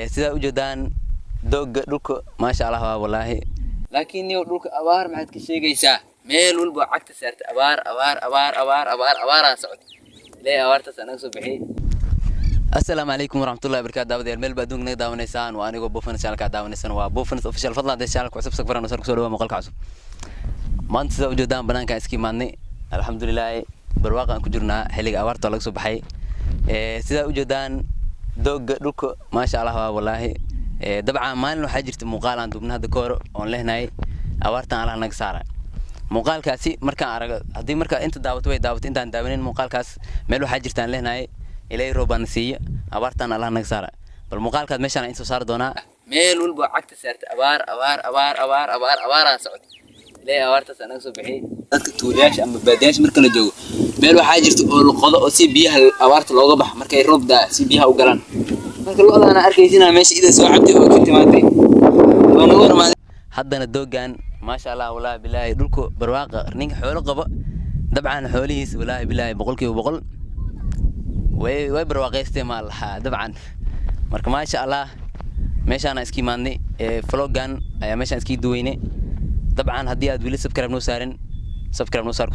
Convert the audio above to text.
Sidaa ujeedaan, doogga dhulka, maasha Allah waa walaahi. Laakiin niyow, dhulka abaar maxaad ka sheegaysaa? Meel walba oo cagta saartay abaar, abaar, abaar, abaar, abaar, abaaraa socota. Ilaahay abaartaas anaga soo bixiyey. Asalaamu calaykum waraxmatullahi wabarakaatu. Daawadayaal, meel baa adduunka naga daawanaysaan, waa anigoo Buufans. Channelka daawanaysaan waa Buufans Official. Fadlan hadday channelka cusub sagfaran sar kusoo dhawaa muuqaalka cusub. Maanta sidaa ujeedaan, banaankaan iska imaadnay. Alxamdulilaahi, barwaaqa aan ku jirnaa, xilliga abaarta laga soo baxay. Sidaa ujeedaan, doogga dhulka, maasha Allah waa walaahi. Dabcan maalin waxaa jirta muuqaal aan duubnay hadda ka hor oon lehnahay "Abaartan Allah naga saara". Muuqaalkaasi markaan arago, haddii markaa inta daawato way daawato, intaan daawanin muuqaalkaas, meel waxaa jirtaan lehnahay "Ilaahay roob baana siiya, abaartan Allah naga saara". Bal muuqaalkaas meeshaan in soo saari doonaa. Meel walba oo cagta saartay abaar, abaar, abaar, abaar, abaar, abaaraa socota. Ilaahay abaartaas anaga soo bixiyey. Dadka tuulayaasha ama baadiyaasha marka la joogo, meel waxaa jirta oo la qodo oo si biyaha abaarta looga baxa, markay roob daa si biyaha u galaan. Marka lo'daana arkaysina meesha ida soo cabtay oo ka timaatay waa nagu hormaaday. Haddana dooggan, maasha Allah, walaahi bilaahi, dhulku barwaaqa. Ninka xoolo qaba, dabcan xoolihiis, walaahi bilaahi, 100% way barwaaqaystay maa lahaa dabcan. Marka maasha Allah, meeshaana iska imaadnay, vlogan ayaa meeshaan iskii duweynay. Dabcan haddii aad weli subscribe noo saarin, subscribe noo saar.